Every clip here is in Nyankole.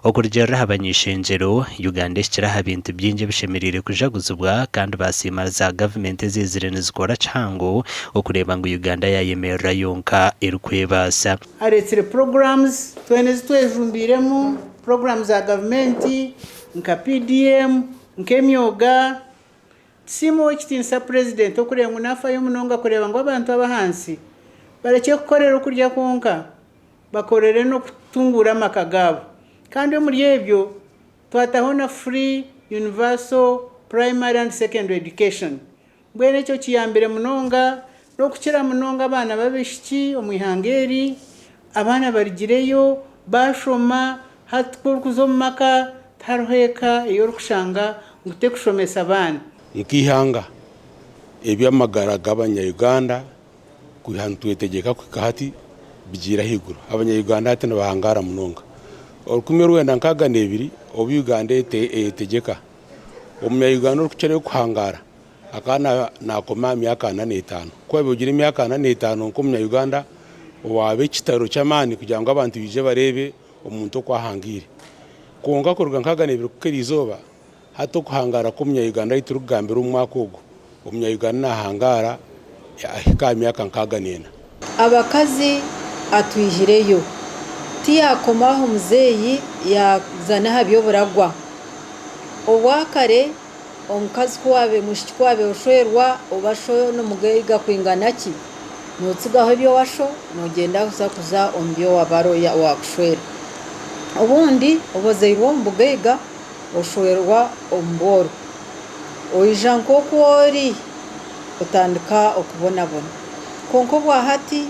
Okurugiirira aha bany'ishengyero, Uganda ehikire aha bintu bingi ebishemereire kujaguzibwa kandi baasiima za gavumenti eziizire nizikora kihango okureeba ngu Uganda yaayemerera yonka erikwebaasa. Areetsire programs twena ezi twejumbiiremu, programs za gavumenti nka PDM, nk'emyoga. Tusiime Ow'ekitiinisa Purezidenti okureeba ngu naafayo munonga kureeba ngu abantu ab'ahansi barekye kukorera okurya kwonka, bakorere n'okutunguura amaka gaabo. Kandi omuri ebyo twataho na Free Universal Primary and Secondary Education. Mbwenu ekyo kiyambire munonga n'okukira munonga abaana b'abaishiki omu ihanga eri. Abaana barugireyo baashoma, hati ku orikuza omu maka tihariho eka ei orikushanga ngu terikushomesa abaana. Nk'eihanga, eby'amagara g'abanya-Uganda Kwiha nitwetegyeka kuhika hati bigiire ahaiguru. Abanya-Uganda hati nibahangaara munonga. 1962 obu Uganda eyetegyeka, omunya-Uganda orikukirayo kuhangaara akaba naakoma aha myaka ana n'etaano. Ku waabaire ogira emyaka ana n'etaano nk'omunya-Uganda waaba ekitaro ky'amaani kugira ngu abantu baije bareebe omuntu oku ahangaire. Kwonka kuruga nkaaga n'ebiri kuhika eriizooba, Hati okuhangaara kw'omunya-Uganda ahu turikugambira omu mwaka ogu, omunya-Uganda naahangaara ahika aha myaka nkaaga n'ena. Abakazi atwihireyo. Tiyaakoma aho muzeeyi yaaza n'aha by'oburagwa. Obwakare omukazi ku waabaire, omwishiki ku waabaire oshwerwa oba sho n'omugaiga kwingana ki, nootsigaho eby'owa sho noogyenda kuza kuza omu by'owa baro owaakushwera. Obundi oba ozairwe omu bugaiga. Oshwerwa omu bworo, oija nk'oku ori, otandika okubonabona. Kwonka obwa hati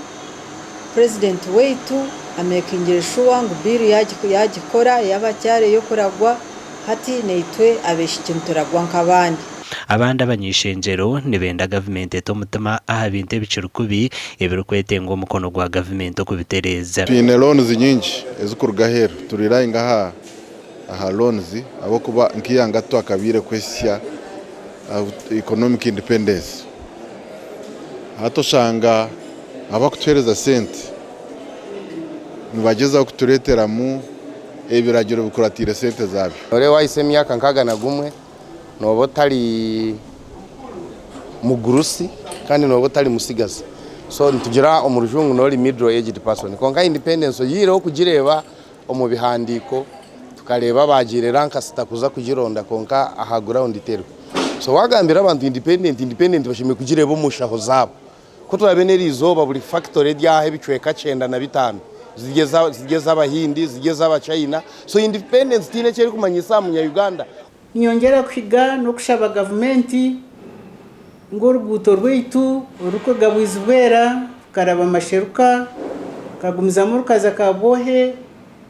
Purezidenti waitu amekingire shuwa ngu bill yagikora ey'abakyara ey'okuragwa, hati naitwe abaishiki nituragwa nk'abandi. Abandi abany'eishengyero nibenda gavumenti ete omutima aha bintu ebikiri kubi ebirikwetengwa omukono gwa gavumenti okubitereeza. Twine loans nyingi ezikuruga aheeru, turelyinga aha aha loans ahabw'okuba nk'eihanga titwakabaire kuhitsya economic independence. Hati oshanga abakutuheereza sente nibagyezaho kutureeteramu ebiragiro bikuratiire sente zaabyo. Noreeba wahitsya emyaka 61 nooba otari mugurusi kandi nooba otari mutsigazi so nitugira omu rujungu noba ori middle aged person kwonka independence oyihireho kugireeba Omu bihandiiko tukareeba abaagiire Lancaster kuza kugironda kwonka aha ground teriho. So waagambira abantu independent, independent bashemereire kugireeba omu nshaho zaabo. Ku turaabe n'eriizooba buri factory eri aha ebicweka 95 ziri ez'Abahindi, ziri ez'Abachina. So independence tihaine eki erikumanyisa aha munya Uganda. Ninyongyera kuhiga n'okushaba gavumenti ngu oruguuto rwaitu orurikuruga Bwizibwera rukaraba Masheruka rukagumizamu rukaza Kabwohe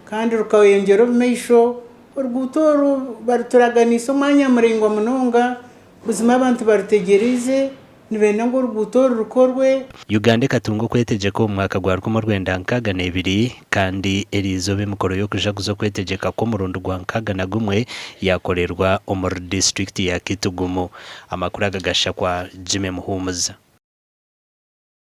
kandi rukayongyera omu maisho, oruguuto oru baruturaganiise omwanya muraingwa munonga, buzima abantu barutegyereize. Nibenda ngu oruguuto oru rukorwe. Uganda ekatunga okwetegyeka omu mwaka gwa 1962 kandi eriizooba emikoro y'okujaguza okwetegyeka kw'omurundi gwa 61 yaakorerwa omuri disiturikiti ya Kitugumu. Amakuru aga gashakwa Jimmy Muhumuza.